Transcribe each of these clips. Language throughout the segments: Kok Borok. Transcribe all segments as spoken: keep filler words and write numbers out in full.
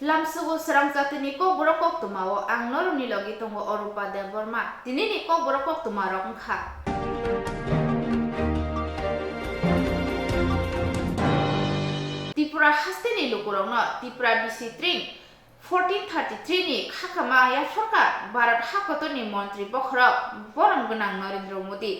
Lamsugo srang jatini kokborok koktwmao ang norokni logi tongo Orupa Debbarma. Tinini kokborok koktwmarok wngkha. Tripura hasteni lukurokno Tipra bisi tring fourteen thirty-three ni khakama yapharkha Bharat hakotorni montri bokhorok borom gwnang Narendra Modi,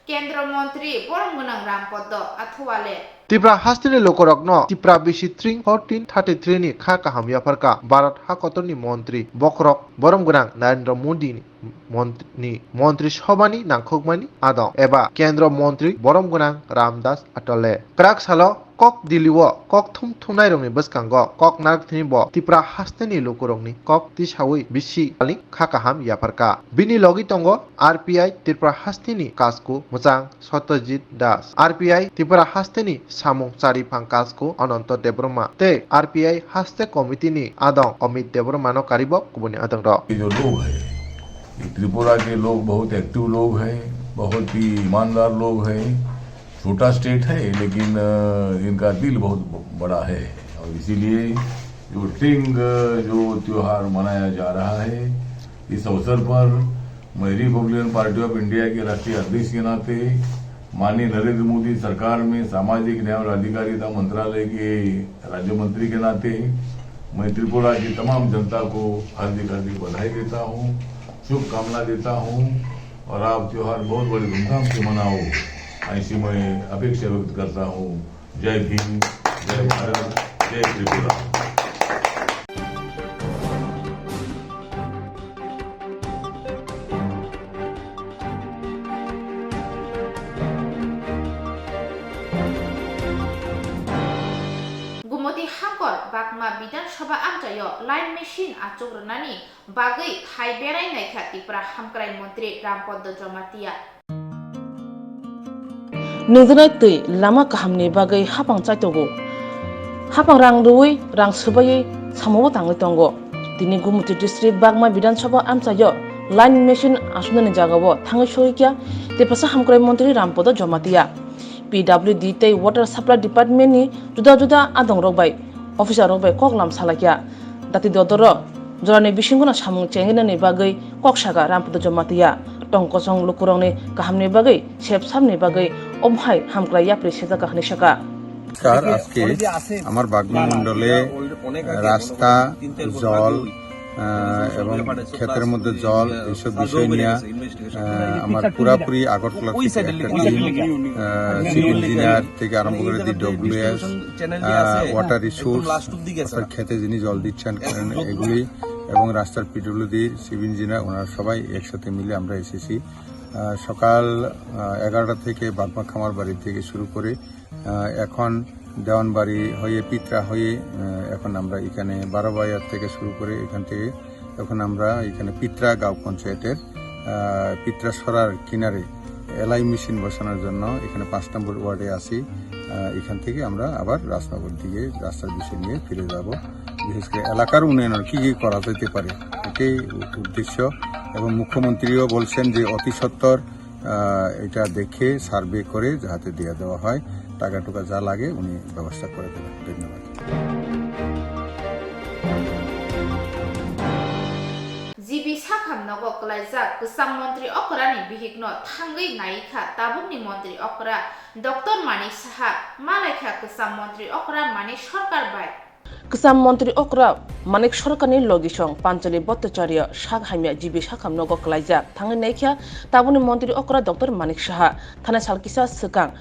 Kendra montri borom gwnang Ram Padma Athuale. Tripura hasteni lukurokno Tipra bisi tring fourteen thirty-three ni kha kaham yapharkha Bharat hakotorni montri bokhorok borom gwnang Narendra Modi ni montri, ni montri sobhani nangkhukmani adong eba Kendra montri borom gwnang Ramdas Athuale. Kwrak salo kok Delhi o kok thum thumnairokni bwskango kok narwkthani bo Tripura hasteni lukurokni kok tisawi bisi salni kha kaham yapharkha. Bini logi tongo R P I Tripura hasteni kasku mwchang Satyajit Das, R P I Tripura hasteni samung chariphang kasku Ananto Debbarma tei R P I haste committee ni adong Amit Debbarma no karibok kubuni adongrok. ये जो लोग हैं, ये त्रिपुरा के लोग बहुत एक्टिव लोग हैं, बहुत ही ईमानदार लोग हैं। छोटा स्टेट है, लेकिन, अ, इनका दिल बहुत ब-, बड़ा है और इसीलिए जो टिंग, अ, जो त्योहार मनाया जा रहा है, इस अवसर पर मैं रिपब्लिकन पार्टी ऑफ इंडिया के राष्ट्रीय अध्यक्ष के नाते माननीय नरेंद्र मोदी सरकार में सामाजिक न्याय और अधिकारिता मंत्रालय के राज्य मंत्री के नाते मैं त्रिपुरा की तमाम जनता को हार्दिक हार्दिक बधाई देता हूँ, शुभकामना देता हूँ और आप त्योहार बहुत बड़ी धूमधाम से मनाओ, ऐसी मैं अपेक्षा व्यक्त करता हूँ। जय भीम, जय भारत, जय Tripura. Gumoti Hangkor Bagma Bidhan Sabha amchaio line machine achuk rwnani bagwi thai berai naikha Tipra Hamkrai Montri Ram Padma Jamatia. Nungjaknai twi lama kahamni bagwi hapang chaitogo. Hapang rang rwui, rang swbaiwi samungo tangwi tongo. Tini Gumoti District Bagma Bidhan Sabha amchaio line machine asuknani jagao thangwi sogwi kha Tiprasa Hamkrai Montri Ram Padma Jamatia. P W D tei Water Supply Department ni juda juda adong rok bai, officer rok bai koklam salaikha. Dati dodoro jorani bisingono samung chenginani bagwi kok saka Ram Padma Jamatia. Tong kosong lukurokni kahamni bagwi, sep samni bagwi omo hai hamkrai yapri sejak kha hwnwi saka. Sir, আজকে আমার বাগমা মণ্ডলে রাস্তা, জল, আহ, এবং ক্ষেতের মধ্যে জল, এইসব বিষয় নিয়ে, আহ, আমার পুরাপুরি আগরতলা থেকে একটা টিম, আহ, চিফ ইঞ্জিনিয়ার থেকে আরম্ভ করে দি ডব্লিউএস, আহ, ওয়াটার রিসোর্স, অর্থাৎ খেতে যিনি জল দিচ্ছেন, করেন, এগুলি এবং রাস্তার পিডব্লিউডির চিফ ইঞ্জিনিয়ার, ওনারা সবাই একসাথে মিলে আমরা এসেছি। আহ, সকাল, আহ, এগারোটা থেকে বাগমা খামার বাড়ি থেকে শুরু করে আহ, এখন দেওয়ানবাড়ি হয়ে, পিত্রা হয়ে, আহ, এখন আমরা এখানে বারো বাজার থেকে শুরু করে এখান থেকে এখন আমরা এখানে পিত্রা গাঁও পঞ্চায়েতের, আহ, পিত্রা সরার কিনারে এলআই মেশিন বসানোর জন্য এখানে পাঁচ নম্বর ওয়ার্ডে আছি। আহ, এখান থেকে আমরা আবার রাজনগর দিকে রাস্তার বিষয় নিয়ে ফিরে যাব। বিশেষ করে এলাকার উন্নয়নের কী কী করা যেতে পারে, এটাই উ-, উদ্দেশ্য। এবং মুখ্যমন্ত্রীও বলছেন যে অতি সত্বর আহ, এটা দেখে সার্ভে করে যাতে দিয়ে দেওয়া হয়, টাকা টুকা যা লাগে উনি ব্যবস্থা করে দেবেন। ধন্যবাদ। G B Sakham nogo kwlaijak kwcham montri okra ni bihik no thangwi naikha tabukni montri okra Doctor Manik Saha, malaikha kwcham montri okra Manik Sarkar bai. Kwcham montri okra Manik Sarkarni logisong Panchali Bhattacharya sak hamya G B Sakham nogo kwlaijak thangwi naikha tabukni montri okra Doctor Manik Saha. Thani sal kisa swkang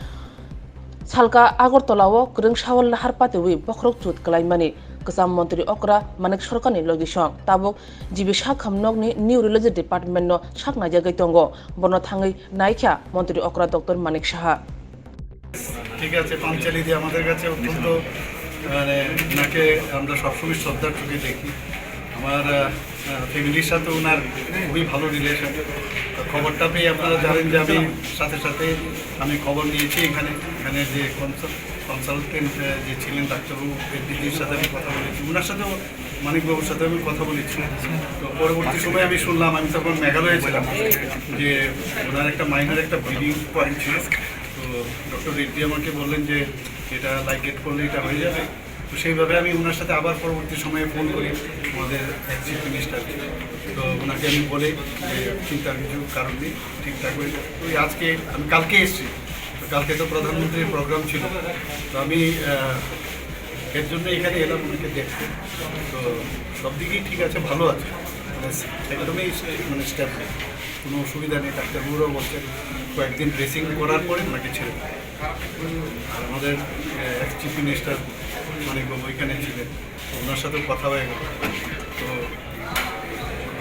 salka Agartala o kwrwngsa o lahar patiwi bokhorok chut kwlaimani kwcham montri okra Manik Sarkarni logisong tabuk G B Sakham nokni New Religious Department no sak naijagwi tongo. Bono thangwi naikha montri okra Doctor Manik Saha. ঠিক আছে, পাঞ্চালি দি আমাদের কাছে অত্যন্ত, মানে, ওনাকে আমরা সবসময় শ্রদ্ধার চোখে দেখি। আমার, আহ, আহ, ফ্যামিলির সাথে ওনার খুবই ভালো রিলেশন। তো খবরটা পেয়ে আপনারা জানেন যে আমি সাথে সাথে আমি খবর নিয়েছি এখানে, এখানে যে কনসাল-, কনসালটেন্ট, আহ, যে ছিলেন ডাক্তারবাবু, এমডিজির সাথে আমি কথা বলেছি, ওনার সাথেও, মানিকবাবুর সাথে আমি কথা বলেছি। তো পরবর্তী সময় আমি শুনলাম, আমি তখন মেঘালয়ে ছিলাম, যে ওনার একটা মাইনর একটা ব্লিডিং পয়েন্ট ছিল। তো ডক্টর রেড্ডি আমাকে বললেন যে এটা লাইগেট করলে এটা হয়ে যাবে। তো সেইভাবে আমি ওনার সাথে আবার পরবর্তী সময়ে ফোন করি আমাদের এক্স চিফ মিনিস্টারকে। তো ওনাকে আমি বলি যে চিন্তার কিছু কারণ নেই, ঠিকঠাক হয়ে যাবে। তো ওই আজকে, আমি কালকে এসেছি, তো কালকে তো প্রধানমন্ত্রীর প্রোগ্রাম ছিল, তো আমি আহ, এর জন্য এখানে এলাম ওনাকে দেখতে। তো সব দিকেই ঠিক আছে, ভালো আছে, মানে একদমই স্টে- মানে স্টেবল, কোনো অসুবিধা নেই। ডাক্তারবাবুরাও বলছেন কয়েকদিন ড্রেসিং করার পরে ওনাকে ছেড়ে দেবে। আর আমাদের এক্স চিফ মিনিস্টার মানিক বাবু এখানে ছিলেন, ওনার সাথেও কথা হয়ে গেল। তো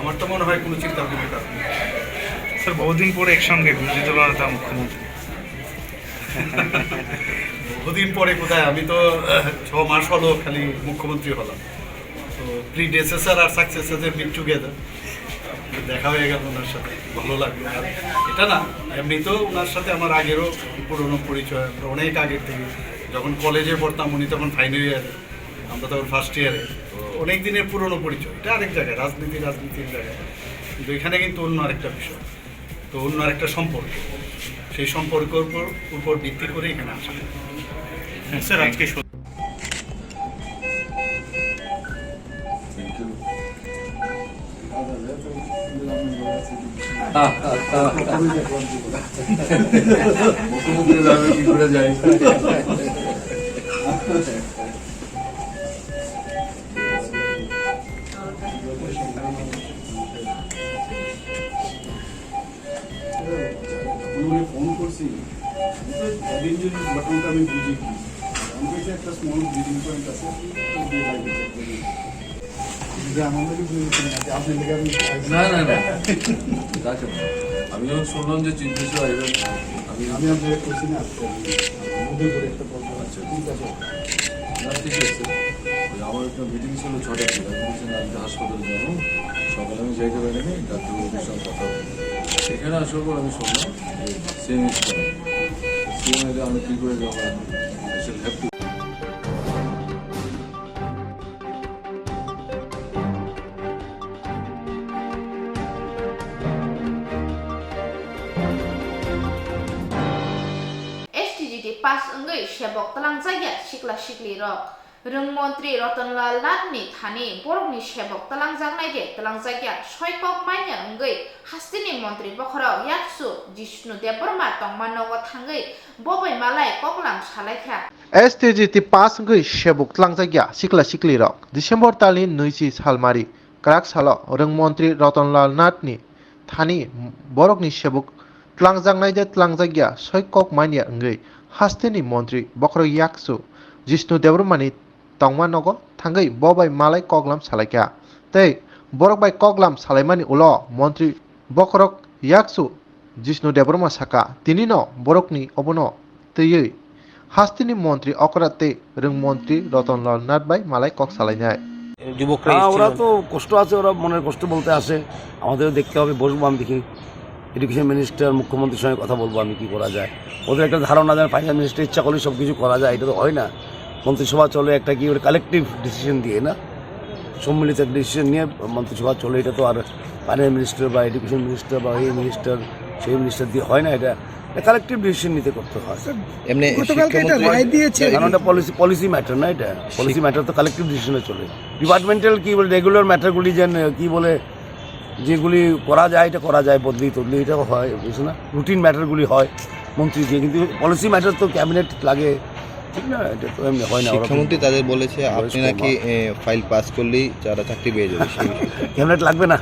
আমার তো মনে হয় কোনো চিন্তার কোনো কারণ নেই। স্যার, বহুদিন পরে একসঙ্গে বিরোধী দলনেতা মুখ্যমন্ত্রী। বহুদিন পরে কোথায়, আমি তো আহ, ছ মাস হলো খালি মুখ্যমন্ত্রী হলাম। তো প্রিডেসেসর আর সাকসেসর মিট টুগেদার, দেখা হয়ে গেল ওনার সাথে, ভালো লাগলো। আর এটা না, এমনিতেও ওনার সাথে আমার আগেরও পুরনো পরিচয়, আমরা অনেক আগের থেকে, যখন কলেজে পড়তাম উনি তখন ফাইনাল ইয়ারে, আমরা তখন ফার্স্ট ইয়ারে। তো অনেক দিনের পুরনো পরিচয়, এটা আরেক জায়গায়, রাজনীতি রাজনীতির জায়গায়, কিন্তু এখানে কিন্তু অন্য আরেকটা বিষয়। তো অন্য আরেকটা সম্পর্ক, সেই সম্পর্কের উপর উপর ভিত্তি করে এখানে আসা। স্যার, আজকে সত- মুখ্যমন্ত্রী আমি কি করে যাই? ফোন করছি, অ্যাডেঞ্জের ঘটনাটা আমি বুঝি কি। আমি বলছি, "একটা স্মল ব্লিডিং পয়েন্ট আছে, ওই যে লাগে।" যে আমাদের বুঝেছেন না, যে আপনি লেগে আমি না, না, না। তা কেন? আমি যখন শুনলাম যে চিফ মিনিস্টার আসবেন, আমি আমি আপনাকে করছি না, মধ্যে করে একটা প্রবলেম আছে, আচ্ছা। ঠিক আছে। না, ঠিক আছে। ওই আমার একটা মিটিং ছিল ছটার দিকে, আমি বলছি, "না, আমি তো হাসপাতালে যাবো, সকালে আমি যাইতে পারিনি, ডাক্তারবাবুর সঙ্গে কথা বলবো।" এখানে আসার পর আমি শুনলাম যে সেম স্ট্রেন। সেম এলে আমি কী করে যাবো এখন? I shall have to S T G T pass wngwi sebok twlangjakya sikla siklirok. Rwng montri Rotonlal Nathni thani borokni sebok twlangjaknai de twlangjakya soi kok manya wngwi hasteni montri bokhorok yaksu Jishnu Debbarma tongma nogo thangwi bo bai malai koklam salaikha. S T G T pass wngwi sebok twlangjakya sikla siklirok December talni nwichi salmari kwrak salo rwng montri Rotonlal Nathni thani borokni sebok twlangjaknai de twlangjakya soi kok manya wngwi hasteni montri bokhorok yaksu Jishnu Debbarmani tongma nogo thangwi bo bai malai koklam salaikha. Tei borok bai koklam salaimani ulo montri bokhorok yaksu Jishnu Debbarma saka, tinino borokni obono twiwi hasteni montri okra tei rwng montri Rotonlal Nath bai malai kok salainai. যুবকরা হ্যাঁ, এসছে ওরা মানে। তো কষ্ট আছে, ওরা মনের কষ্ট বলতে আসে, আমাদেরও দেখতে হবে, বসবো আমি দেখি। এডুকেশন মিনিস্টার, মুখ্যমন্ত্রীর সঙ্গে কথা বলবো আমি, কি করা যায়। ওদের একটা ধারণা যেন ফাইন্যান্স মিনিস্টার ইচ্ছা করলে সব কিছু করা যায়, এটা তো হয় না। মন্ত্রিসভা চলে একটা কি ওর কালেকটিভ ডিসিশন দিয়ে না, সম্মিলিত একটা ডিসিশন নিয়ে মন্ত্রিসভা চলে। এটা তো আর ফাইন্যান্স মিনিস্টার বা এডুকেশন মিনিস্টার বা এই মিনিস্টার, সেই মিনিস্টার দিয়ে হয় না, এটা কালেকটিভ ডিসিশন নিতে করতে হয়। এমনি গতকালকে একটা শিক্ষামন্ত্রী রায় দিয়েছে। কারণ এটা পলিসি, পলিসি ম্যাটার না, এটা পলিসি ম্যাটার তো কালেকটিভ ডিসিশনে চলে। ডিপার্টমেন্টাল কি বলে, রেগুলার ম্যাটারগুলি যেন কি বলে, যেগুলি করা যায়, এটা করা যায়, বদলি তদলি, এটাও হয়, বুঝছো না? রুটিন ম্যাটারগুলি হয় মন্ত্রী দিয়ে, কিন্তু পলিসি ম্যাটার তো ক্যাবিনেট লাগে, ঠিক না? এটা তো এমনি হয় না, ওরকম। শিক্ষামন্ত্রী তাদের বলেছে, বয়স্ক আপনি নাকি, মা। এ, ফাইল পাস করলেই তারা চাকরি পেয়ে যাবে, সেই বিষয়ে। ক্যাবিনেট লাগবে না।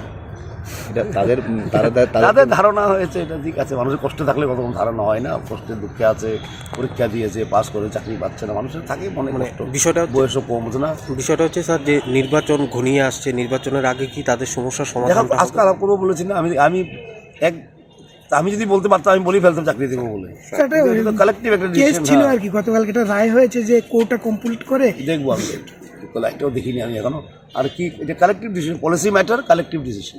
এটা তাদের, উম, তারা, তারা, তাদের তাদের ধারণা হয়েছে, এটা ঠিক আছে, মানুষের কষ্ট থাকলে কত ধারণা হয় না, কষ্টে দুঃখে আছে, পরীক্ষা দিয়েছে, পাস করে চাকরি পাচ্ছে না, মানুষের থাকে মনে মানে কষ্ট। বিষয়টা হচ্ছে বয়সও কম, বুঝো না? বিষয়টা হচ্ছে স্যার, যে নির্বাচন ঘনিয়ে আসছে, নির্বাচনের আগে কি তাদের সমস্যার দেখো, সমাধানটা হবে? আজকে আলাপ করবো বলেছি না, আমি, আমি এক, আমি যদি বলতে পারতাম, আমি বলেই ফেলতাম চাকরি দেবো বলে। স্যার, এটা কিন্তু এটা তো কালেকটিভ একটা কেস ডিসিশন, ছিল হ্যাঁ। আর কি, গতকালকে একটা রায় হয়েছে যে কোর্টটা কমপ্লিট করে। দেখবো আমি, তো লাইটটাও দেখিনি আমি এখনো। আর কি, এটা collective decision, policy matter, collective decision.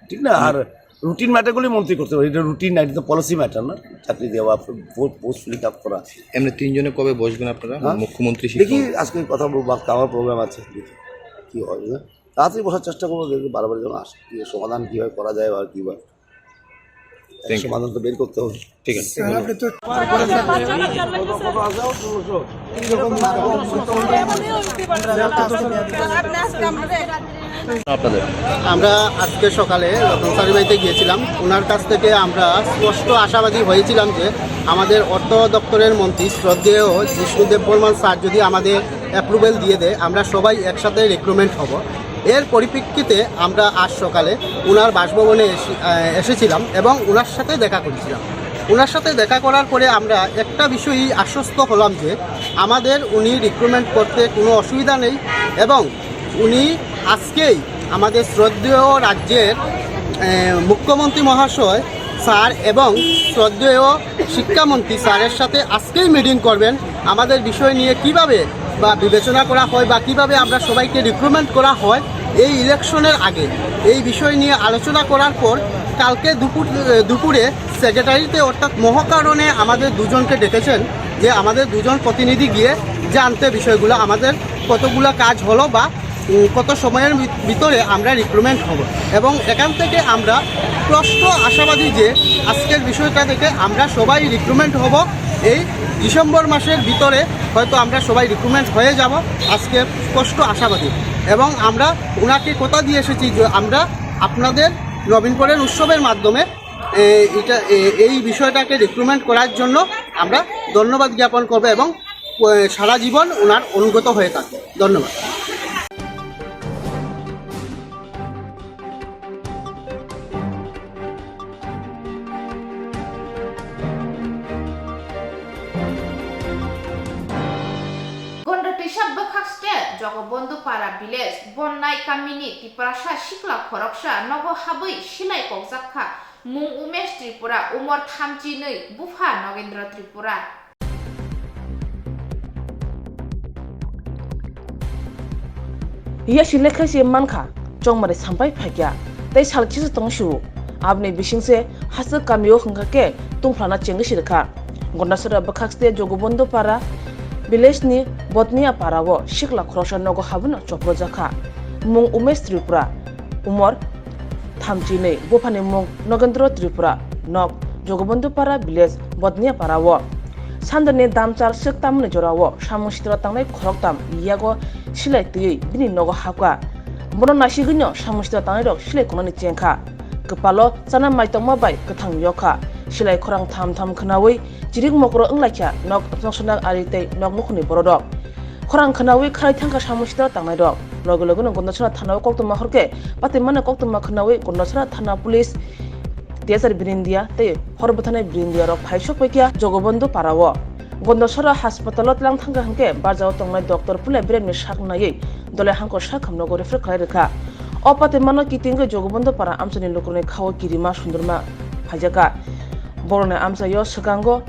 ঠিক না? আর রুটিন ম্যাটারগুলি মন্ত্রী করতে পারে, এটা রুটিন না, এটা তো পলিসি ম্যাটার না, চাকরি দেওয়া, পো-, পোস্ট ফিল আপ করা। এমনি তিনজনে কবে বসবেন আপনারা? হ্যাঁ? মুখ্যমন্ত্রী, দেখি, শিক্ষামন্ত্রী। আজকে কথা বলবো, আজকে আমার প্রোগ্রাম আছে, দেখি কি হয়, বুঝলেন? তাড়াতাড়ি বসার চেষ্টা করবো, দেখি বারবার যেন আসে, কি সমাধান কীভাবে করা যায় বা কীভাবে। Thank you. সমাধান তো বের করতে হবে। ঠিক আছে। আপনাদের আমরা আজকে সকালে রতন স্যারের বাড়িতে গিয়েছিলাম। ওনার কাছ থেকে আমরা স্পষ্ট আশাবাদী হয়েছিলাম যে আমাদের অর্থ দপ্তরের মন্ত্রী শ্রদ্ধেয় জিষ্ণু দেববর্মন স্যার যদি আমাদের অ্যাপ্রুভেল দিয়ে দেয়, আমরা সবাই একসাথে রিক্রুটমেন্ট হব। এর পরিপ্রেক্ষিতে আমরা আজ সকালে ওনার বাসভবনে এসে-, আহ, এসেছিলাম এবং ওনার সাথে দেখা করেছিলাম। ওনার সাথে দেখা করার পরে আমরা একটা বিষয়ই আশ্বস্ত হলাম যে আমাদের উনি রিক্রুটমেন্ট করতে কোনো অসুবিধা নেই এবং উনি আজকেই আমাদের শ্রদ্ধেয় রাজ্যের, আহ, মুখ্যমন্ত্রী মহাশয় স্যার এবং শ্রদ্ধেয় শিক্ষামন্ত্রী স্যারের সাথে আজকেই মিটিং করবেন। আমাদের বিষয় নিয়ে কিভাবে বা বিবেচনা করা হয় বা কিভাবে আমরা সবাইকে রিক্রুটমেন্ট করা হয় এই ইলেকশনের আগে, এই বিষয় নিয়ে আলোচনা করার পর কালকে দুপুর, দুপুরে সেক্রেটারিতে অর্থাৎ মহাকরণে আমাদের দুজনকে ডেকেছেন যে আমাদের দুজন প্রতিনিধি গিয়ে জানতে বিষয়গুলো, আমাদের কতগুলো কাজ হলো বা উম, কত সময়ের ভি-, ভিতরে আমরা রিক্রুটমেন্ট হব। এবং এখান থেকে আমরা স্পষ্ট আশাবাদী যে আজকের বিষয়টা থেকে আমরা সবাই রিক্রুটমেন্ট হব এই ডিসেম্বর মাসের ভিতরে। হয়তো আমরা সবাই রিক্রুটমেন্ট হয়ে যাব, আজকে স্পষ্ট আশাবাদী। এবং আমরা ওনাকে কথা দিয়ে এসেছি যে আমরা আপনাদের নবীনবরণ উৎসবের মাধ্যমে এ, এটা, এ, এই বিষয়টাকে রিক্রুটমেন্ট করার জন্য আমরা ধন্যবাদ জ্ঞাপন করব এবং, এ, সারা জীবন ওনার অনুগত হয়ে থাকব। ধন্যবাদ। Gonda twisa bwkhak state Jogobondhu Para village Bonnai kamini Tiprasa sikla khoroksa nogo habwi silai kokjak kha. Mung Umesh Tripura, umor thamchi nwi, bupha Nogendra Tripura. Iya si lekha si mankha, chongmari sampai phaikya, tei sal kisa tong siu. Aboni bising se haswk kamio hwnkha khe tungphlana chengwi si rwkha. Gondasora bwkhak se Jogobondhu Para village ni Botnia Para o sikla khoroksa nogo habuno choprojakha. Mung Umesh Tripura, umor thamchi nwi, buphani mung Nogendra Tripura, nok Jogobondhu Para village, Botnia Para o. Sandani damchar swk tamni jora o samung sitra tangnai khoroktam yago silai twiwi bini nogo hapkha. Bono naisigwino samung sitra tangnairok silai kongnani chengkha. Kwpalo chana mai tongma bai kwthang yokha. Silai khorang tham tham khwnawi chirik mokro wnglaikha, nok noksonak ari tei nok nukhungni bororok. Khorang khwnawi kharwi thangkha samung sitra tangnairok. Loge logeno Gondasora thanao koktwma horkhe patimano koktwma khwnawi Gondasora thana police T S R Birindia tei hor bwthanai Birindia rok phai sokpaikha Jogobondhu Para o. Gondasora haspatalo tlang thangkha hwnkhe barjao tongnai doctor Pulai Beremni sak naiwi dole hangkor sak hamnogo refer khlai rwkha. O patimano kitingwi Jogobondhu Para amchaini lukurokni khao kirima sundurma phaijakha. Borokni amchaio swkango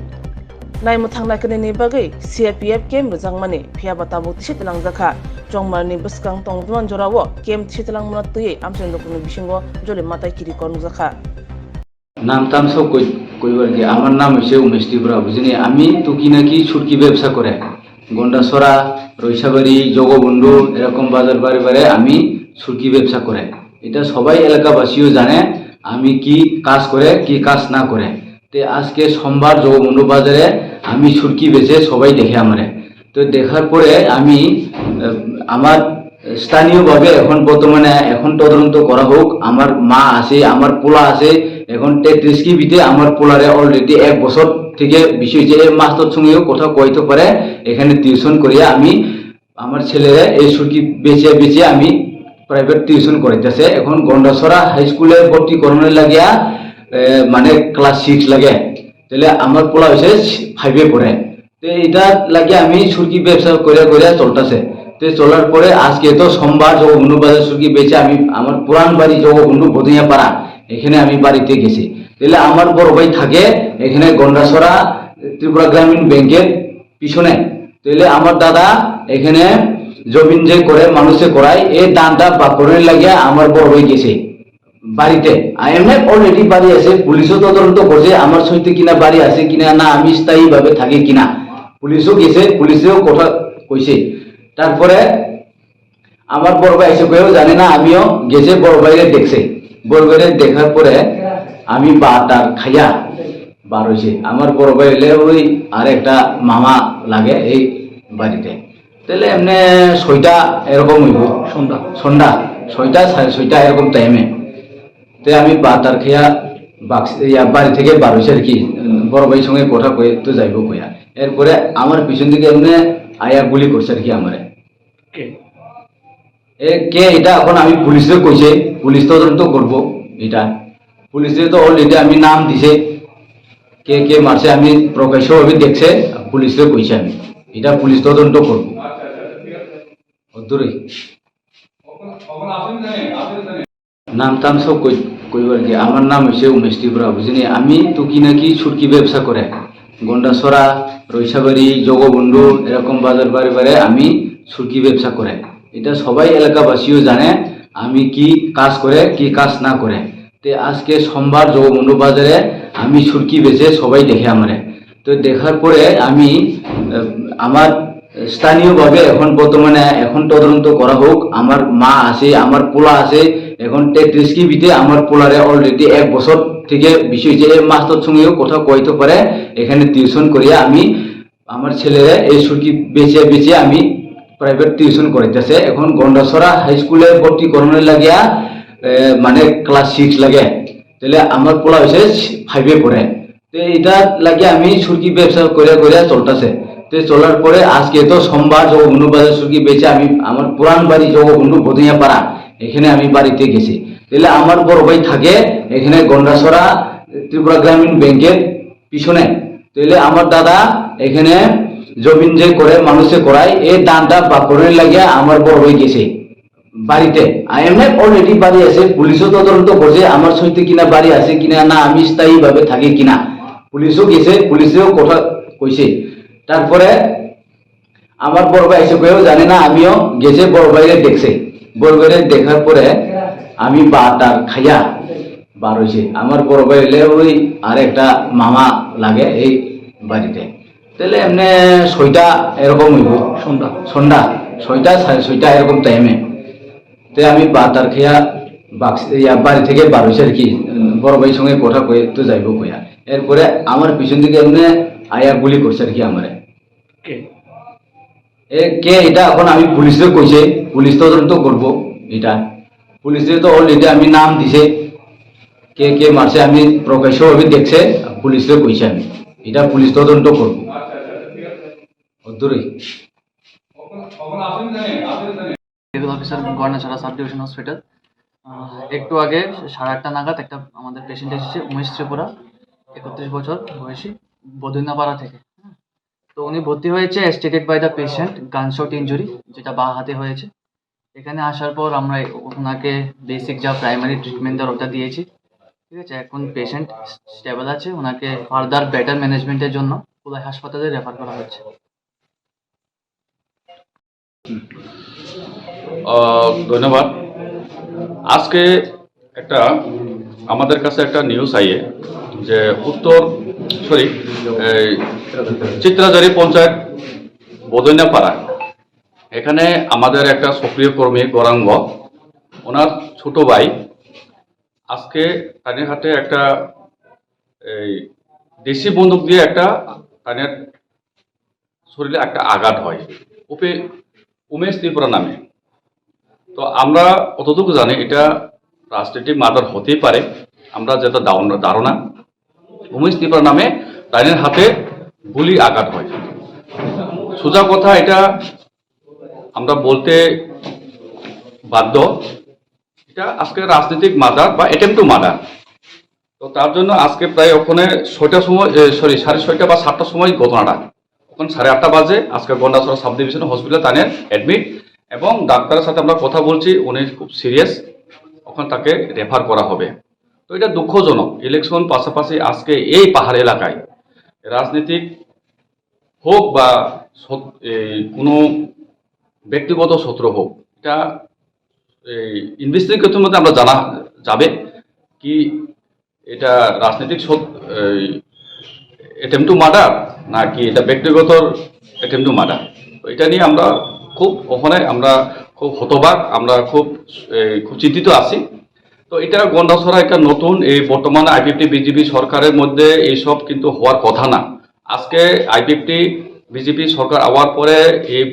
naimwthang naikanini bagwi C A P F camp rwjakmani, phiyaba tabuk tisi twlangjakha. Chongmarni bwskang tongmani jorao camp tisi twlangmano twiwi amchaini lukurokni bisingo joli matai kirikor nukjakha. নাম টাম সব কই-, কইবার কি? আমার নাম হচ্ছে উমেশ ত্রিপুরা, বুঝিনি? আমি টুকিনাকি সুটকি ব্যবসা করে। গন্ডাছড়া, রৈছাবাড়ি, জগবন্ধু, এরকম বাজার বারে বারে আমি সুটকি ব্যবসা করে। এটা সবাই এলাকাবাসীও জানে আমি কি কাজ করে, কি কাজ না করে। তে আজকে সোমবার জগবন্ধু বাজারে আমি সুটকি বেচে সবাই দেখে আমারে। তো দেখার পরে আমি, আহ, আমার স্থানীয়ভাবে এখন বর্তমানে এখন তদন্ত করা হোক। আমার মা আছে, আমার পোলা আছে, এখন তেত্রিশ কিবিতে আমার পোলারে already এক বছর থেকে বেশি হয়েছে। এই মাস তো সঙ্গেও কথা কইতে পারে, এখানে টিউশন করিয়া আমি আমার ছেলেরে এই সুটকি বেচে বেচে আমি প্রাইভেট টিউশন করাইতেছে। এখন গন্ডাছড়া হাই স্কুলে ভর্তি করানোর লাগিয়া, এ, মানে ক্লাস সিক্স লাগে, তাহলে আমার পোলা হয়েছে ফাইভে পড়ে। তো এটা লাগে আমি সুটকি ব্যবসা করে করে চলতেছে। তো চলার পরে আজকে তো সোমবার জগবন্ধু বাজার সুটকি বেচে আমি আমার পুরান বাড়ি জগবন্ধু বদনিয়া পাড়া, এখানে আমি বাড়িতে গেছি। তাহলে আমার বড় ভাই থাকে এখানে গন্ডাছড়া ত্রিপুরা গ্রামীণ ব্যাংকের পিছনে। তাহলে আমার দাদা এখানে জমিন যে করে, মানুষে করায়, এই ধানটা বাক করার লাগিয়া আমার বড় ভাই গেছে বাড়িতে। আর এমনি already বাড়ি আছে, পুলিশও তদন্ত করছে আমার সত্যি কিনা বাড়ি আছে কিনা, না আমি স্থায়ীভাবে থাকি কিনা, পুলিশও গেছে, পুলিশেও কথা কইছে। তারপরে আমার বড় ভাই এসে কেউ জানে না, আমিও গেছে বড় ভাইরে দেখছে। বড় ভাইরে দেখার পরে আমি বারোটার খাইয়া বার হইছে। আমার বড় ভাই হইলে ওই আর একটা মামা লাগে এই বাড়িতে। তাহলে এমনি ছয়টা এরকম হইব। সন্ধ্যা। সন্ধ্যা ছয়টা, সাড়ে ছয়টা এরকম টাইমে। তে আমি বারোটার খাইয়া বাক্স-, ইয়া, বাড়ি থেকে বার হইছে আর কি। উম, বড় ভাইর সঙ্গে কথা কয়ে তো যাইব কইয়া। এরপরে আমার পিছন দিকে এমনি আয়া গুলি করছে আর কি আমারে। কে? এ, কে এটা এখন আমি পুলিশে কইছে, পুলিশ তদন্ত করব এটা। পুলিশে তো অলরেডি আমি নাম দিছে, কে কে মারছে আমি প্রকাশ্যভাবে দেখছে, পুলিশে কইছে আমি। এটা পুলিশ তদন্ত করব। অদূরই। নাম টাম সব কই-, কইবার কি? আমার নাম হইছে উমেশ ত্রিপুরা, বুঝিনি? আমি টুকি নাকি সুরকি ব্যবসা করে। গন্ডাছড়া, রইসাবাড়ি, জগবন্ধু, এরকম বাজার বারে বারে আমি সুরকি ব্যবসা করে। এটা সবাই এলাকাবাসীও জানে আমি কি কাজ করে, কি কাজ না করে। তে আজকে সোমবার জগবন্ধু বাজারে আমি সুরকি বেচে সবাই দেখে আমারে। তো দেখার পরে আমি, আহ, আমার স্থানীয়ভাবে এখন বর্তমানে এখন তদন্ত করা হোক। আমার মা আছে, আমার পোলা আছে, এখন তেত্রিশ কিবিতে আমার পোলারে অলরেডি এক বছর থেকে বেশি হয়েছে। এই মাস্টার সঙ্গেও কথা কইতে পারে, এখানে টিউশন করিয়া আমি আমার ছেলেরে এই সুরকি বেচে বেচে আমি প্রাইভেট টিউশন করাইতেছে। এখন গন্ডাছড়া হাই স্কুলে ভর্তি করানোর লাগিয়া, এ, মানে ক্লাস সিক্স লাগে, তাহলে আমার পোলা হয়েছে ফাইভে পড়ে। তো এটা লাগে আমি সুরকি ব্যবসা করে করে চলতেছে। তো চলার পরে আজকে তো সোমবার জগবন্ধু বাজার সুরকি বেচে আমি আমার পুরান বাড়ি জগবন্ধু বদনিয়া পাড়া, এখানে আমি বাড়িতে গেছি। তাহলে আমার বড় ভাই থাকে এখানে গন্ডাছড়া ত্রিপুরা গ্রামীণ ব্যাংকের পিছনে। তাহলে আমার দাদা এখানে জমিন যে করে মানুষে করায়, এই ধানটা বাক করে লাগিয়া আমার বড় ভাই গেছে বাড়িতে। আর এমনি অলরেডি বাড়ি আছে, পুলিশও তদন্ত করছে, আমার সত্যি কিনা বাড়ি আছে কিনা, না আমি স্থায়ীভাবে থাকি কিনা, পুলিশও গেছে, পুলিশেও কথা কইছে। তারপরে আমার বড় ভাই এসে কেউ জানে না, আমিও গেছে বড় ভাইরে দেখছে। বড় ভাইরে দেখার পরে আমি বারোটার খাইয়া বার হইছে। আমার বড় ভাই হইলে ওই আর একটা মামা লাগে এই বাড়িতে। তাহলে এমনি ছয়টা এরকম হইব। সন্ধ্যা। সন্ধ্যা ছয়টা, সাড়ে ছয়টা এরকম টাইমে। তে আমি বারোটার খাইয়া বাক্স-, ইয়া, বাড়ি থেকে বার হইছে আর কি। বড় ভাইর সঙ্গে কথা কয়ে তো যাইব কইয়া। এরপরে আমার পিছন দিকে এমনি আয়া গুলি করছে আর কি আমারে। কে? এ, কে এটা এখন আমি পুলিশে কইছে, পুলিশ তদন্ত করব এটা। পুলিশে তো অলরেডি আমি নাম দিছে, কে কে মারছে আমি প্রকাশ্যভাবে দেখছে, পুলিশে কইছে আমি। এটা পুলিশ তদন্ত করব। অদূরই। Civil officer Gandacherra sub division hospital. আহ, একটু আগে সাড়ে আটটা নাগাদ একটা আমাদের পেশেন্ট এসেছে, উমেশ ত্রিপুরা, একত্রিশ বছর বয়সী, বদুইনাপাড়া থেকে। তো উনি ভর্তি হয়েছে as stated by the patient, gunshot injury, যেটা বাঁ হাতে হয়েছে। এখানে আসার পর আমরা ওনাকে বেসিক যা প্রাইমারি ট্রিটমেন্ট দেওয়ার ওটা দিয়েছি, ঠিক আছে। এখন পেশেন্ট স্টেবল আছে, ওনাকে ফার্দার বেটার ম্যানেজমেন্টের জন্য কোলাই হাসপাতালে রেফার করা হচ্ছে। আহ, ধন্যবাদ। আজকে একটা আমাদের কাছে একটা নিউজ আইয়ে যে উত্তর, সরি, এই চিত্রাঝারি পঞ্চায়েত বদইনাপাড়া, এখানে আমাদের একটা সক্রিয় কর্মী গৌরাঙ্গ, ওনার ছোট ভাই আজকে তাদের হাতে একটা এই দেশি বন্দুক দিয়ে একটা তাদের শরীরে একটা আঘাত হয় উপে উমেশ ত্রিপুরা নামে। তো আমরা কতটুকু জানি এটা রাজনৈতিক মার্ডার হতেই পারে, আমরা যেটা ধারণা ধারণা উমেশ ত্রিপুরা নামে তাদের হাতে গুলি আঘাত হয়। সোজা কথা এটা আমরা বলতে বাধ্য, এটা আজকে রাজনৈতিক মার্ডার বা অ্যাটেম্প টু মার্ডার। তো তার জন্য আজকে প্রায় ওখানে ছয়টার সময়, সরি, সাড়ে ছয়টা বা সাতটার সময় ঘটনাটা ওখানে সাড়ে আটটা বাজে আজকে গন্ডাছড়া সাব ডিভিশন হসপিটালে তাদের অ্যাডমিট এবং ডাক্তারের সাথে আমরা কথা বলছি, উনি খুব সিরিয়াস, ওখানে তাকে রেফার করা হবে। তো এটা দুঃখজনক, ইলেকশন পাশাপাশি আজকে এই পাহাড় এলাকায় রাজনৈতিক হোক বা সত- এই কোনো ব্যক্তিগত শত্রু হোক, এটা এই ইনভেস্টিগেশনের মধ্যে আমরা জানা যাবে কি এটা রাজনৈতিক অ্যাটেম্প টু মার্ডার নাকি এটা ব্যক্তিগত অ্যাটেম্প টু মার্ডার। তো এটা নিয়ে আমরা খুব ওখানে আমরা খুব হতবাক, আমরা খুব এই, খুব চিন্তিত আছি। তো এটা গন্ডাছড়া একটা নতুন, এই বর্তমানে আইপিএফটি বিজেপি সরকারের মধ্যে এইসব কিন্তু হওয়ার কথা না। আজকে আইপিএফটি বিজেপি সরকার আওয়ার পরে এই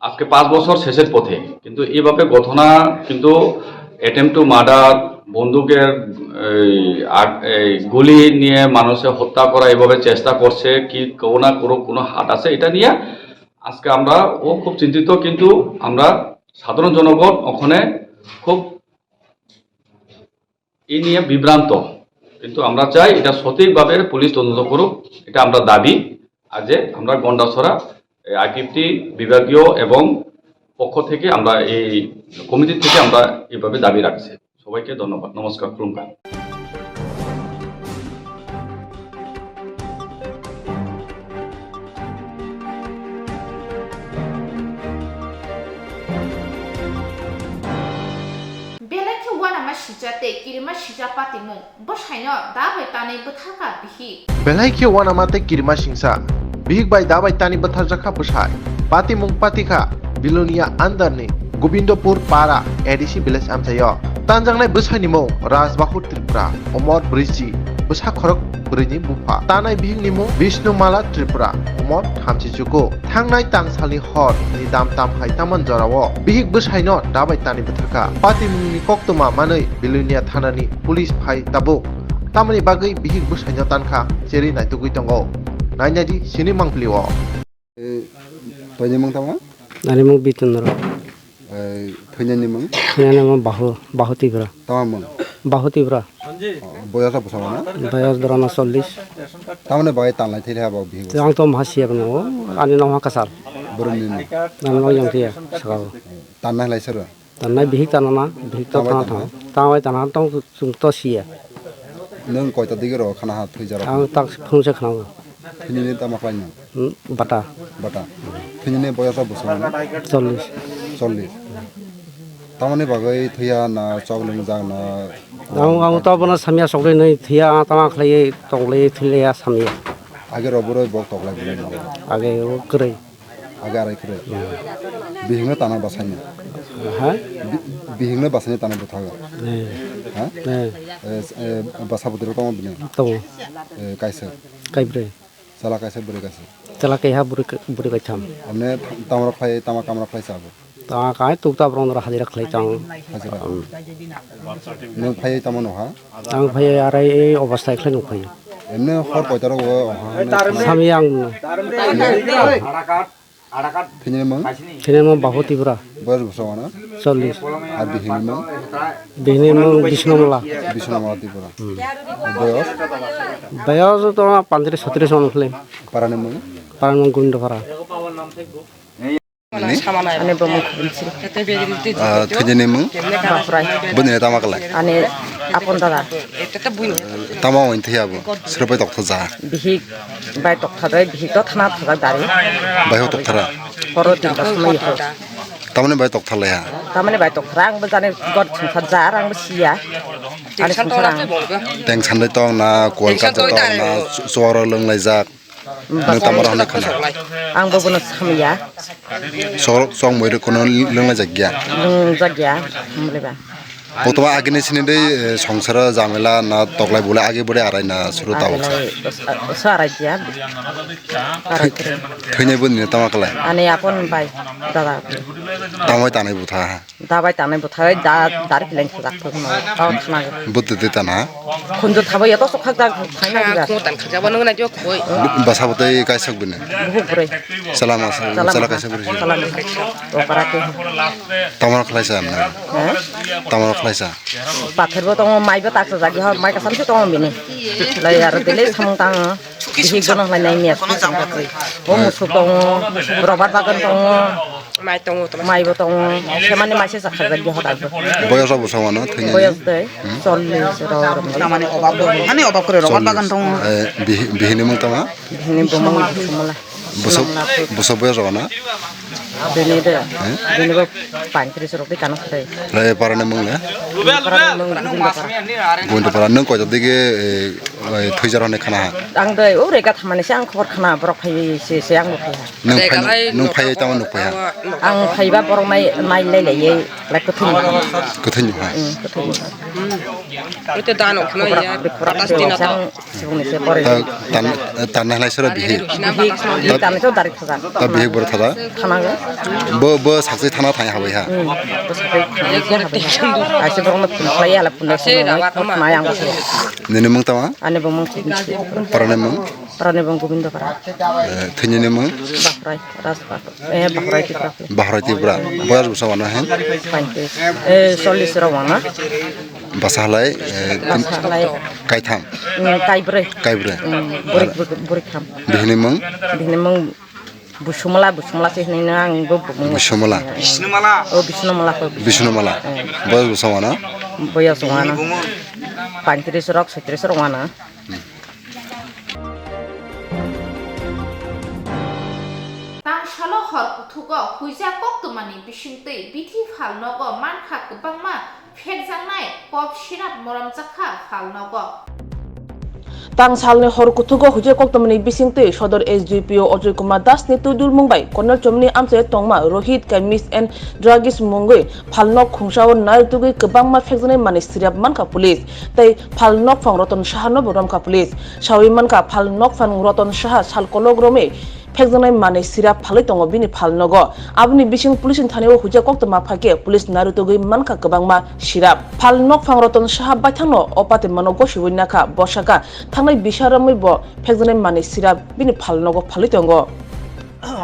আজকে পাঁচ বছর শেষের পথে, কিন্তু এইভাবে ঘটনা কিন্তু অ্যাটেম্প টু মার্ডার, বন্দুকের এই, আগ- এই গুলি নিয়ে মানুষের হত্যা করা, এইভাবে চেষ্টা করছে কি কেউ না কোনো কোনো হাত আছে, এটা নিয়ে আজকে আমরা ও খুব চিন্তিত। কিন্তু আমরা সাধারণ জনগণ ওখানে খুব এই নিয়ে বিভ্রান্ত। কিন্তু আমরা চাই এটা সঠিকভাবে পুলিশ তদন্ত করুক, এটা আমরা দাবি। আর যে আমরা গন্ডাছড়া আইপিএফটি বিভাগীয় এবং পক্ষ থেকে আমরা এই কমিটি থেকে আমরা এইভাবে দাবি রাখছি। সবাইকে ধন্যবাদ, নমস্কার, খুলুমকার। Belai khe uanama singcha tei kirima singcha patimung, bwsaino da bai tanwi bwtharkha bihik. Belai khe uanama tei kirima singcha, bihik bai da bai tanwi bwtharjakha bwsai. Patimung patikha Bilonia under ni Gobindopur Para A D C village amchaio. Tanjaknai bwsaini mung Rajbahur Tripura, umor brwi ji, bwsa khorok brwi ni bupha. Tanai bihik ni mung Bishnu Mala Tripura, umor thamchi chuku. Thangnai tangsalni hor ni dam tam hai taman jorao bihik bwsaino da bai tanwi bwtharkha. Patimungni koktwma manwi Bilonia thanani police phai tabuk. Tamoni bagwi bihik bwsaino tankha cherwi naitugwi tongo. Nainai di sini mangpili o. Eh, toini mung tamo? Ani mung Bitun Rao. Eh, thwinani mung? Thwinani mung Bahu, Bahu Tripura. Tamo mung? Bahu Tripura. Oh, boyos bwskango na? Boyos dorana chollish. Tamoni bagwi tanlai thwi ha bo bihik? Ang to maha siya bano, ani nokha kwchal. Borokni nung? Ani nok yang tiya, sakao. Tanna hlai sero? Tanna bihik tanana, bihik to tana tang. Tang bai tana tong chung to siya. Nung koita digi ro khana ha thwi jaro? Ang tak phung se khana. Thwinani tamo khlai nung? Hmm, bata. Bata. Thwinani boyos bwskango na? Chollish. Chollish. Tamoni bagwi thwiya na chok lwngjak na? Ang, ang to bono samya chokle nai thwiya, tama khlai tongle thwiya samya. Age ro boroi bok toklai bini. Age o kwrwi. Age arai kwrwi. Bihikno tana basaina. Ha? Bi-, bihikno basaina tana bwthago. Eh. Ha? Eh. Eh, eh, basa bwtwi tongo bini? Tongo. Eh, kaisa? Kaibrwi. Chwla kaisa, bwrwi kaisa. Chwla kaiha, bwrwi ka-, bwrwi kaitham. Amne tam-, tamrok khlai, tama kamrok khlai sabo? Tama kai tuk ta borok noro hajira khlai tang. Hajira. Um. Nwng phai tamo nokha? Ang phai arai ei obostai khlai nuk phai. Emne hor koita rok o, ha, ha, Sami ang. Thini mung? Thini mung Bahu Tripura. Boyos bwskango na? Chollish. Ar bihini mung? Bihini mung Bisnu Mala. Bisnu Mala Tripura. Hmm. Boyos? Boyos to pantris sotris on khle. Parani mung? Parani mung Gundapara. Ani? Ani bo mung khubin siri. Ah, thwinani mung? Bahurai. Bwni tama khlai? Ani apon dada. Tama wng thwi abo? Sropai tokthok ja? Bihik. Bai tokthadai, bihik to thana thajak dari. Bai ho tokthara? Horo tinta somoi ho. Tamoni bai tokthar lai ha? Tamoni bai tokthara, ang bo jani god sungsa jar, ang bo siya. Ani sungsa ang. Teng sandai tong na, kol kata tong na, chuwaro lwng lai jak. Nwng tamo rok hwnwi khna? Ang bo bono samya. Sok, sok moi rok kono lwng lai jak ya? Lwng jak ya, mole ba. Bo toma agini sini dei, eh, songsaro jamela na toklai bolai agi bode arai na suru tabuk sa. Sa arai dia. Arai kre. Thwinai bo nini tama khlai? Ani apon bai dada. Tamai tanai butha. Da bai tanai butha da dari kileng thajak thok no. Tao thana. Butha de tana. Khunju thabo ya to sok khak da thaina gida. Khuntan khak jabo nang na jo khoi. Basa butha kai sak bini. Buhuk brai. Salama salama kaisa bri. Salama. Okara ke. Tamar khlaisa amna. He? Tamar khlaisa. Pathar bo tongo, mai bo taksa jagi ho, mai kasam se tongo bini. Lai aro tele samung tang. Bihik bono lai nai miya. O musuk tongo, rubber bagan tongo. Mai tongo, mai bo tongo. Semani mai se sakha jagi ho dagdo. Boyos rok bo samano thwini. Boyos de, chollish rok. Tamani obab do. Hani obab kore rubber bagan tongo. Eh, bihi-, bihini mung tama? Bihini bo mung sumala. Boso, boso boyos rok na? Bini de, bini bo paintris rok de kano khre. Lai parani mung le? Parani mung Gundapara. Gundapara, nung koita dige, eh, Oi, thwijak rokni khana ha. Ang doi, o rega thamani se ang khobor khana, borok phai se, se ang bo phai ha. Nwng phai, nwng phai tamo nuk phai ha. Ang phaiba borok nai, nai lai lai ye, lai kwthwi nuk ha. Kwthwi nuk ha. Hmm, kwthwi nuk ha. Ute dano khna ya, plastic na to. Ang sibung ni se pore. Ta, tan, tan nai lai sero bihi. Bihi, bihi tan to dari thada. Ta bihi bor thada. Thana ga. Bo, bo sakse thana thai habai ha. Hmm, bo sakse thana thai habai ha. Aise borok no phun khlai ya, la phun khlai ya, ang bo. Nini mung tama? Ani bo mung Chidni. Parani mung? Parani mung Gobindo Para. Eh, thini ni mung? Bahrai, Raj Bahrai. Eh, Bahrai Tipra. Bahrai Tipra. Boyas bwsa wano hen? Paintis. Eh, chollis rok wano. Basa halai, eh, basa halai. Kaitham. Hmm, kaibroi. Kaibroi. Hmm, burik, burik, burik tham. Bihini mung? Bihini mung Busumala, Busumala se hinui no ang bo bumung. Busumala. O Bisnumala ko. Bisnumala. Hmm. Boyas bwsa wano? Boyas wano. Paintis rok, soitris rok wano. Tangsalo hor kuthugo huijak koktwmani bisingtwi bithi phalnogo mankha kwbangma phekjaknai pop syrup moromjakha phalnogo. Tangsalni hor kuthugo huijak koktwmani bisingtwi Sodor S D P O Ajoy Kumar Das ni twidulmung bai Colonel Chomni amchai tongma Rohit Chemist and Druggist mungwi phalnok khungsao naitugwi kwbangma phekjaknai manwi syrup mankha police tei phalnokphang Roton Sahano bo romkha police. Sawi mankha, phalnokphang Roton Saha sal kolok romwi phekjaknai manwi syrup phalwi tongo bini phalnogo. Aboni bising police ni thani o huijak koktwma phaikhe police narwtugwi mankha kwbangma syrup. Phalnokphang Roton Saha baithangno o patimano gosiwi nakha, bosaka thangnai bisa romwi bo phekjaknai manwi syrup bini phalnogo phalwi tongo.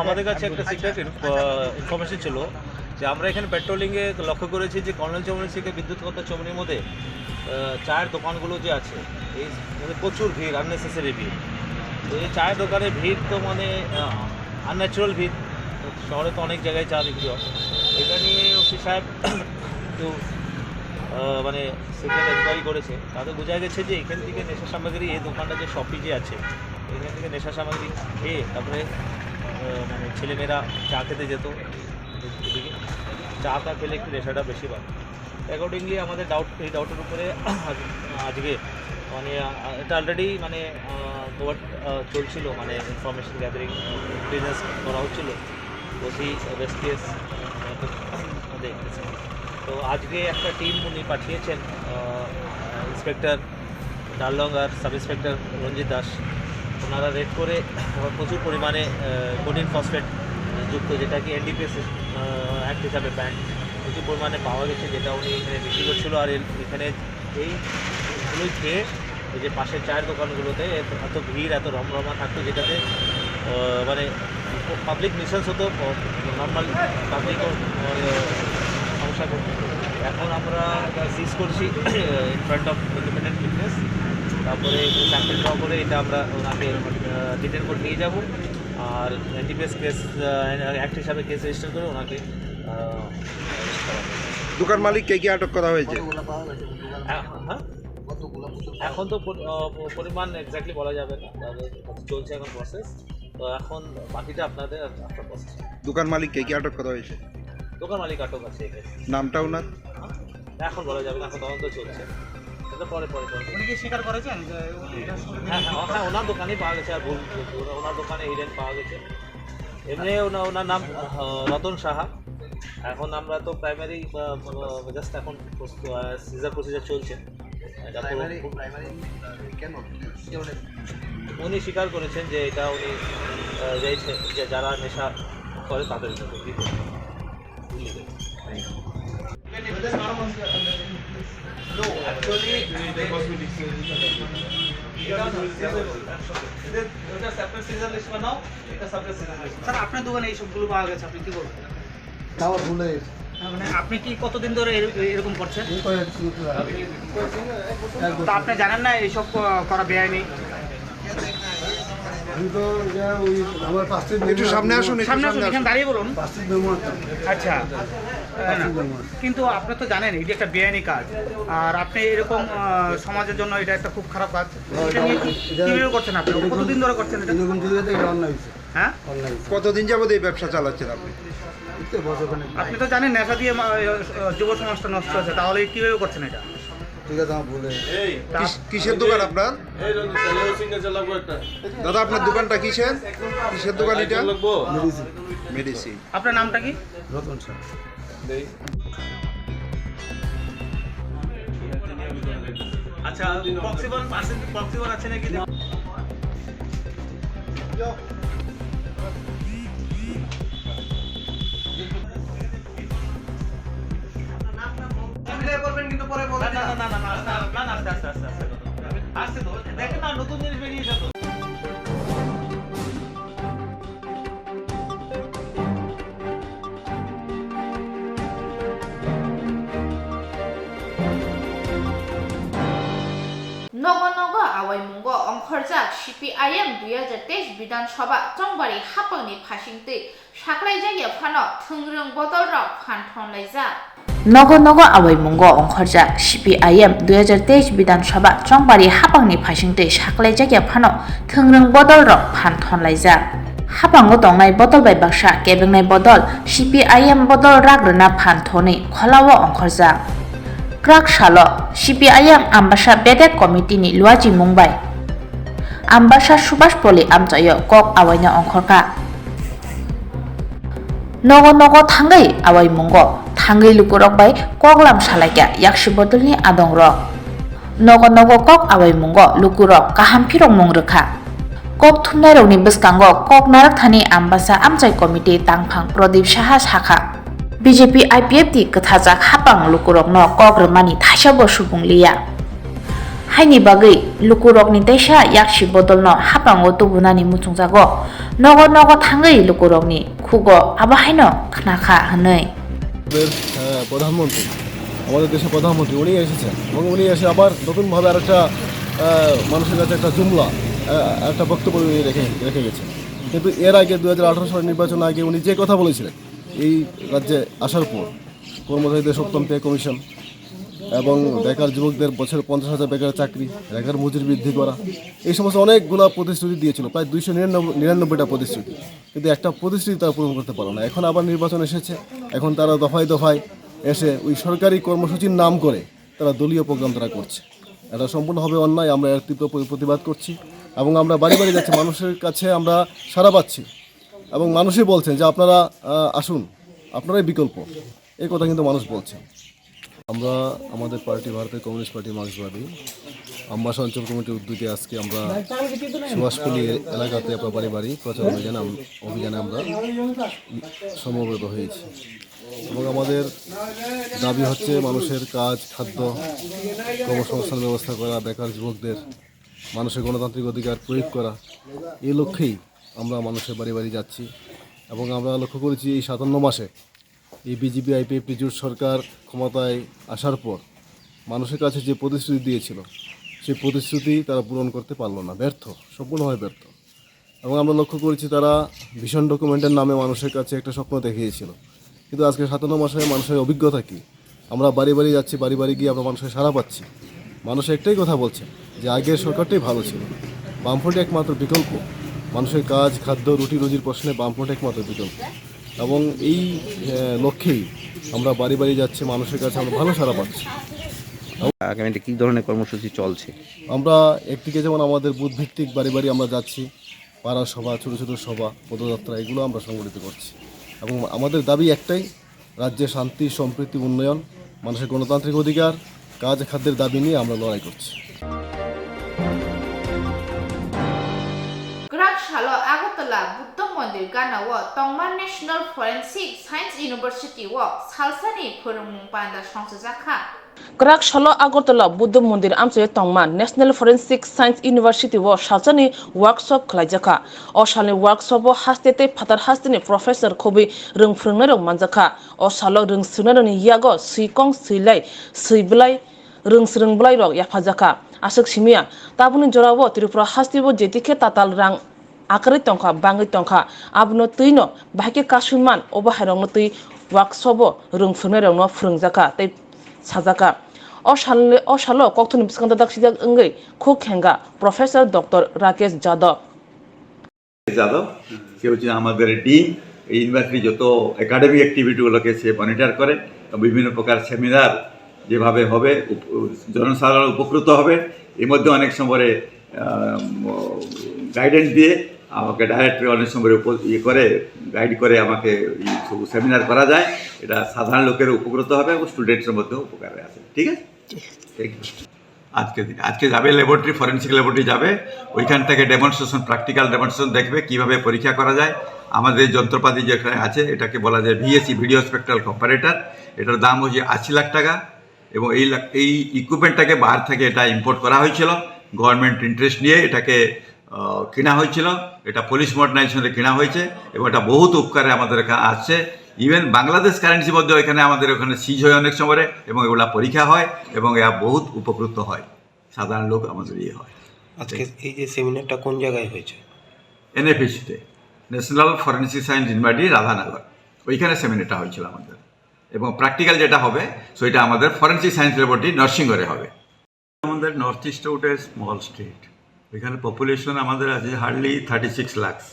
আমাদের কাছে একটা secret information ছিল যে আমরা এখানে পেট্রোলিংয়ে লক্ষ্য করেছি যে কর্নেল চৌমুহনী থেকে বিদ্যুৎ কর্তা চৌমুহনীর মধ্যে আহ, চায়ের দোকানগুলো যে আছে, এই মানে প্রচুর ভিড়, আননেসেসারি ভিড়। তো এই চায়ের দোকানে ভিড় তো মানে আনন্যাচুরাল ভিড়। শহরে তো অনেক জায়গায় চা বিক্রি হয়। এটা নিয়ে ওসি সাহেব একটু আহ, মানে সিক্রেট এনকোয়ারি করেছে, তাতে বোঝা গেছে যে এখান থেকে নেশা সামগ্রী, এই দোকানটা যে শপি যে আছে, এখান থেকে নেশা সামগ্রী খেয়ে তারপরে আহ, মানে ছেলেমেয়েরা চা খেতে যেত এদিকে। চা টা খেলে একটু নেশাটা বেশি বাড়ে। অ্যাকর্ডিংলি আমাদের ডাউট, এই ডাউটের উপরে আজ-, আজকে মানে, আহ, এটা অলরেডি মানে, আহ, কভার, আহ, চলছিল, মানে ইনফরমেশন গ্যাদারিং, ইন্টেলিজেন্স করা হচ্ছিল। ওসি ওয়েস্ট কেস দেখতেছে। তো আজকে একটা টিম উনি পাঠিয়েছেন, আহ, ইন্সপেক্টর ডারলং আর সাব ইন্সপেক্টর রঞ্জিত দাস। ওনারা রেড করে প্রচুর পরিমাণে, আহ, কোডিন ফসফেট যুক্ত, যেটা কি এনডিপিএস, আহ, অ্যাক্ট হিসাবে ব্যান, প্রচুর পরিমাণে পাওয়া গেছে, যেটা উনি এখানে বিক্রি করছিল। আর এর-, এখানে এইগুলোই খেয়ে এই যে পাশের চায়ের দোকানগুলোতে এত, এত ভিড়, এত রমরমা থাকতো, যেটাতে, আহ, মানে পাবলিক নিউসেন্স হতো, নর্মাল পাবলিকও, আহ, সমস্যা করতো। এখন আমরা সিজ করছি in front of independent witness. তারপরে চাকরি ড্র করে এটা আমরা ওনাকে, আহ, ডিটেন কোর্ট নিয়ে যাব। আর এনডিপিএস কেস, আহ, অ্যাক্ট হিসাবে কেস রেজিস্টার করে ওনাকে, আহ, অ্যারেস্ট করা হয়েছে। দোকান মালিককে কি আটক করা হয়েছে? হ্যাঁ, হ্যাঁ। এখন তো পরি-, আহ, প-, পরিমাণ এক্স্যাক্টলি বলা যাবে না, তবে চলছে এখন প্রসেস। তো এখন বাকিটা আপনাদের আফটার প্রসেস। দোকান মালিককে কি আটক করা হয়েছে? দোকান মালিক আটক আছে এখানে। নামটা ওনার? এখন বলা যাবে না, এখন তদন্ত চলছে। এটা পরে, পরে, পরে। উনি কি স্বীকার করেছেন যে উনি এটা শুরু হ্যাঁ, হ্যাঁ, হ্যাঁ, ওনার দোকানেই পাওয়া গেছে, আর ভুল, ভুল, ওনার দোকানে হিরেন পাওয়া গেছে। এমনি ওনা-, ওনার নাম, আহ, রতন সাহা। এখন আমরা তো প্রাইমারি, আহ, আহ, জাস্ট এখন প্রস্তুত, আহ, সিজার প্রসিজার চলছে। এটা পুরো প্রাইমারি, প্রাইমারি কেন? কি কারণে? উনি স্বীকার করেছেন যে এটা উনি, আহ, যে, যে যারা নেশা করে তাদের জন্য বিক্রি করে। No, actually, এটা, এটা সেপারেট সিজার লিস্ট বানাও, এটা সেপারেট সিজার লিস্ট। স্যার, আপনার দোকানে এই সবগুলো পাওয়া গেছে, আপনি কি বলবেন? তাও ভুলে গেছে। না, মানে, আপনি কি কতদিন ধরে এর-, এরকম করছেন? এই কয়েক বছর আগে। এক বছর। তা আপনি জানেন না এইসব ক-, করা বেআইনি? আমি তো, ইয়া, ওই আমার পাঁচটি মেমো একটু সামনে আছে। আসুন, একটু সামনে সামনে আসুন, এখানে আসুন। দাঁড়িয়ে বলুন। পাঁচটি মেমো আছে। আচ্ছা। পাঁচটি মেমো আছে। কিন্তু আপনি তো জানেন এটা একটা বেআইনি কাজ, আর আপনি এরকম, আহ, সমাজের জন্য এটা একটা খুব খারাপ কাজ। হ্যাঁ, এটা নিয়ে কি, এটা, কিভাবে করছেন আপনি? এরকম, কতদিন ধরে করছেন এটা? এরকম যদি এটা অন্যায় হয়েছে। হ্যাঁ? অন্যায় হয়েছে। কতদিন যাবত এই ব্যবসা চালাচ্ছেন আপনি? এই তো বছর খানেক। আপনি তো জানেন নেশা দিয়ে মা-, আহ, যুব সমাজটা নষ্ট হচ্ছে, তাহলে কিভাবে করছেন এটা? ঠিক আছে, আমার ভুল হয়ে গেছে। এই, কিস-, কিসের দোকান আপনার? এই রঞ্জিত, তাহলে ওই সিগনেচার লাগবো একটা। দাদা, আপনার দোকানটা কিসের? কিসের দোকান এটা? লাগবো। মেডিসিন। মেডিসিন। আপনার নামটা কি? রতন সাহা। নেই। আচ্ছা, প্রক্সিবল পার্সেন্ট, প্রক্সিবল আছে নাকি? আপনি করবেন কিন্তু পরে বলবেন না, না, না, না, আস্তে, আস্তে, আস্তে, আস্তে, আস্তে। আস্তে তো, দেখেন না, নতুন জিনিস বেরিয়েছে তো। Nogo nogo awai mungo ongkhorjak C P I M dui hajar teis Bidhan Sabha chongbari hapangni phasingtwi saklaijak ya phano thwngrwng bodolrok phan thonlaijak. Nogo nogo awai mungo ongkhorjak C P I M dui hajar teis Bidhan Sabha chongbari hapangni phasingtwi saklaijak ya phano thwngrwng bodolrok phan thonlaijak. Hapango tongnai bodol bai baksa kebengnai bodol C P I M bodol rak rwna phan thonwi kholao ongkhorjak. Kwrak salo C P I M Ambasa Bedek Committee ni luachimung bai Ambasa Subhash Poli amchaio kok awaina ongkhorkha. Nogo nogo thangwi awai mungo thangwi lukurok bai koklam salaikha yaksi bodolni adongrok. Nogo nogo kok awai mungo lukurok kaham phirokmung rwkha. Kok thumnairokni bwskango kok narwkthani Ambasa Amchai Committee tangphang Pradip Saha sakha, B J P I P F T kwthajak hapang lukurokno kok rwmani thaisabo subung liya. Haini bagwi lukurokni teisa yaksi bodolno hapango tubunani muchungjago, nogo nogo thangwi lukurokni khugo abo haino khnakha hwnwi. আমাদের, আহ, প্রধানমন্ত্রী, আমাদের দেশের প্রধানমন্ত্রী, উনি এসেছেন এবং উনি এসে আবার নতুনভাবে আরেকটা, আহ, মানুষের কাছে একটা জুমলা, আহ, একটা বক্তব্য উনি রেখে, রেখে গেছেন। কিন্তু এর আগে দুই হাজার আঠারো সালের নির্বাচন আগে উনি যে কথা বলেছিলেন, এই রাজ্যে আসার পর কর্মচারীদের সপ্তম পে কমিশন এবং বেকার যুবকদের বছরে পঞ্চাশ হাজার বেকার চাকরি, বেকার মজুরি বৃদ্ধি করা, এই সমস্ত অনেকগুলা প্রতিশ্রুতি দিয়েছিল, প্রায় দুইশো নিরানব্বই, নিরানব্বইটা প্রতিশ্রুতি। কিন্তু একটা প্রতিশ্রুতি তারা পূরণ করতে পারলো না। এখন আবার নির্বাচন এসেছে, এখন তারা দফায় দফায় এসে ওই সরকারি কর্মসূচির নাম করে তারা দলীয় প্রোগ্রাম তারা করছে। এটা সম্পূর্ণভাবে অন্যায়, আমরা এর তীব্র প্র-, প্রতিবাদ করছি এবং আমরা বাড়ি বাড়ি যাচ্ছি, মানুষের কাছে আমরা সাড়া পাচ্ছি এবং মানুষই বলছেন যে, "আপনারা, আহ, আসুন, আপনারাই বিকল্প।" এই কথা কিন্তু মানুষ বলছেন। আমরা আমাদের পার্টি, ভারতের কমিউনিস্ট পার্টি মার্ক্সবাদী, আমবাসা অঞ্চল কমিটির উদ্যোগে আজকে আমরা সুভাষপল্লী এলাকাতে আমরা বাড়ি বাড়ি প্রচার অভিযানে আম-, অভিযানে আমরা সমবেত হয়েছি এবং আমাদের দাবি হচ্ছে মানুষের কাজ, খাদ্য, কর্মসংস্থান ব্যবস্থা করা, বেকার যুবকদের মানুষের গণতান্ত্রিক অধিকার প্রয়োগ করা, এই লক্ষ্যেই আমরা মানুষের বাড়ি বাড়ি যাচ্ছি এবং আমরা লক্ষ্য করেছি এই সাতান্ন মাসে এই বিজেপি আইপিএফটি জোট সরকার ক্ষমতায় আসার পর মানুষের কাছে যে প্রতিশ্রুতি দিয়েছিল, সেই প্রতিশ্রুতি তারা পূরণ করতে পারলো না, ব্যর্থ, সম্পূর্ণভাবে ব্যর্থ। এবং আমরা লক্ষ্য করেছি তারা ভিশন ডকুমেন্টের নামে মানুষের কাছে একটা স্বপ্ন দেখিয়েছিল, কিন্তু আজকে সাতান্ন মাসে মানুষের অভিজ্ঞতা কি? আমরা বাড়ি বাড়ি যাচ্ছি, বাড়ি বাড়ি গিয়ে আমরা মানুষের সাড়া পাচ্ছি। মানুষ একটাই কথা বলছে যে আগের সরকারটাই ভালো ছিল, বামফ্রন্ট একমাত্র বিকল্প, মানুষের কাজ, খাদ্য, রুটি রুজির প্রশ্নে বামফ্রন্ট একমাত্র বিকল্প। এবং এই, আহ, লক্ষ্যেই আমরা বাড়ি বাড়ি যাচ্ছি, মানুষের কাছে আমরা ভালো সাড়া পাচ্ছি। আগামীতে কী ধরনের কর্মসূচি চলছে? আমরা একদিকে যেমন আমাদের বুথ ভিত্তিক বাড়ি বাড়ি আমরা যাচ্ছি, পাড়া সভা, ছোট ছোট সভা, পদযাত্রা, এগুলো আমরা সংগঠিত করছি। এবং আমাদের দাবি একটাই, রাজ্যে শান্তি, সম্প্রীতি, উন্নয়ন, মানুষের গণতান্ত্রিক অধিকার, কাজ খাদ্যের দাবি নিয়ে আমরা লড়াই করছি। Kwrak salo Agartala Buddha Mondir ganao tongma National Forensic Science University o salsani phwrwngmung panda songchajakha. Kwrak salo Agartala Buddha Mondir amchaio tongma National Forensic Science University o salsani workshop khlaijakha. O salni workshop o haste tei phatar hasteni professor khobwi rwng phwrwngnairok manjakha. O salo rwng swrwngnairokni yago swikong swilai swibwlai rwng swrwng bwlairok yaphajakha. Aswk simiya, tabukni jorao Tripura hasteo jetikhe tatal rang akwrwi tongkha, bangwi tongkha, abono twino bahai khe kasui man, obo hairokno twi workshop o rwng phwrwngnairokno phwrwngjakha tei sajakha. O sal-, o salo kokthumni bwskango daksijak wngwi khuk khenga Professor Doctor Rakesh Jadhav. Yadav, সে হচ্ছে আমাদের ডিন। এই ইউনিভার্সিটি যত একাডেমিক অ্যাক্টিভিটিগুলোকে সে মনিটর করে, বিভিন্ন প্রকার সেমিনার যেভাবে হবে উপ-, জনসাধারণ উপকৃত হবে। এর মধ্যে অনেক সময় গাইডেন্স দিয়ে আমাকে ডাইরেক্টর অনেক সময় উপ-, ইয়ে করে, গাইড করে আমাকে এই সব সেমিনার করা যায়। এটা সাধারণ লোকের উপকৃত হবে এবং স্টুডেন্টসের মধ্যেও উপকারে আসে। ঠিক আছে, থ্যাংক ইউ। আজকে দিন আজকে যাবে ল্যাবরেটরি, ফরেন্সিক ল্যাবরেটরি যাবে, ওইখান থেকে ডেমনস্ট্রেশন, প্র্যাকটিক্যাল ডেমনস্ট্রেশন দেখবে কিভাবে পরীক্ষা করা যায়। আমাদের যন্ত্রপাতি যেখানে আছে, এটাকে বলা যায় ভিএসই, ভিডিও স্পেকট্রাল কম্পারেটর। এটার দাম হচ্ছে আশি লাখ টাকা। এবং এই লাখ- এই ইকুইপমেন্টটাকে বাইরে থেকে এটা ইম্পোর্ট করা হয়েছিল, গভর্নমেন্ট ইন্টারেস্ট নিয়ে এটাকে আহ, কেনা হয়েছিল। এটা পুলিশ মডার্নাইজেশনে কেনা হয়েছে এবং এটা বহুত উপকারে আমাদের এখানে আসছে। ইভেন বাংলাদেশ কারেন্সি মধ্যে এখানে আমাদের ওখানে সিজ হয় অনেক সময় এবং এগুলা পরীক্ষা হয় এবং এরা বহুত উপকৃত হয়, সাধারণ লোক আমাদের ইয়ে হয়। আজকে এই যে সেমিনারটা কোন জায়গায় হয়েছে? এনএফএসিতে, national forensic science university, Radhanagar, ওইখানে সেমিনারটা হয়েছিল আমাদের। এবং প্র্যাকটিক্যাল যেটা হবে, সেটা আমাদের ফরেন্সিক সায়েন্স ল্যাবরেটরি নরসিংগড়ে হবে। আমাদের নর্থ ইস্টে উঠে স্মল স্টেট, ওইখানে পপুলেশন আমাদের আছে হার্ডলি থার্টি সিক্স লাখস।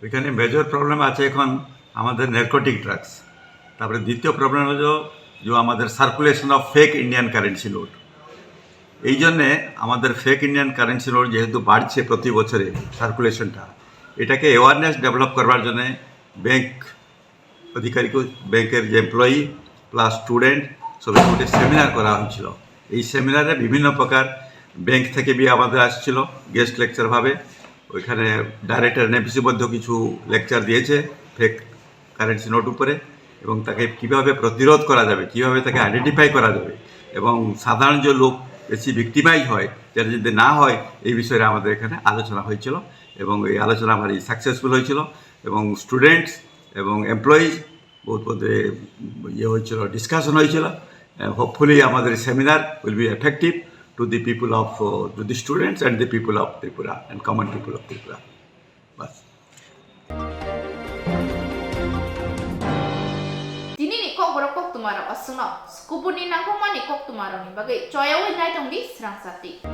ওইখানে মেজর প্রবলেম আছে এখন আমাদের নারকোটিক ড্রাগস। তারপরে দ্বিতীয় প্রবলেম হলো যে আমাদের circulation of fake Indian currency note. এই জন্যে আমাদের ফেক ইন্ডিয়ান কারেন্সি নোট যেহেতু বাড়ছে প্রতি বছরে সার্কুলেশনটা, এটাকে অ্যাওয়ারনেস ডেভেলপ করবার জন্যে ব্যাংক আধিকারিক, ব্যাংকের যে এমপ্লয়ি প্লাস স্টুডেন্ট, সবাই মিলে সেমিনার করা হয়েছিল। এই সেমিনারে বিভিন্ন প্রকার ব্যাংক থেকে বি আমাদের আসছিল গেস্ট লেকচার ভাবে। ওইখানে ডাইরেক্টর এনএফএসি মধ্যে কিছু লেকচার দিয়েছে ফেক কারেন্সি নোট উপরে, এবং তাকে কিভাবে প্রতিরোধ করা যাবে, কিভাবে তাকে আইডেন্টিফাই করা যাবে, এবং সাধারণ যে লোক বেশি ভিক্টিমাইজ হয়, যাতে যদি না হয়, এই বিষয়ে আমাদের এখানে আলোচনা হয়েছিল। এবং এই আলোচনা ভারী সাকসেসফুল হয়েছিল এবং স্টুডেন্টস এবং এমপ্লয়িজ বহুত মধ্যে ইয়ে হয়েছিল, ডিসকাশন হয়েছিল। Hopefully আমাদের seminar will be effective to the people of, uh, to the students and the people of Tripura and common people of Tripura. Bus. Tini ni kokborok koktwma rok aswkno, kubuni nangkukmani koktwma rokni bagwi choyaui naitongdi swrang chati.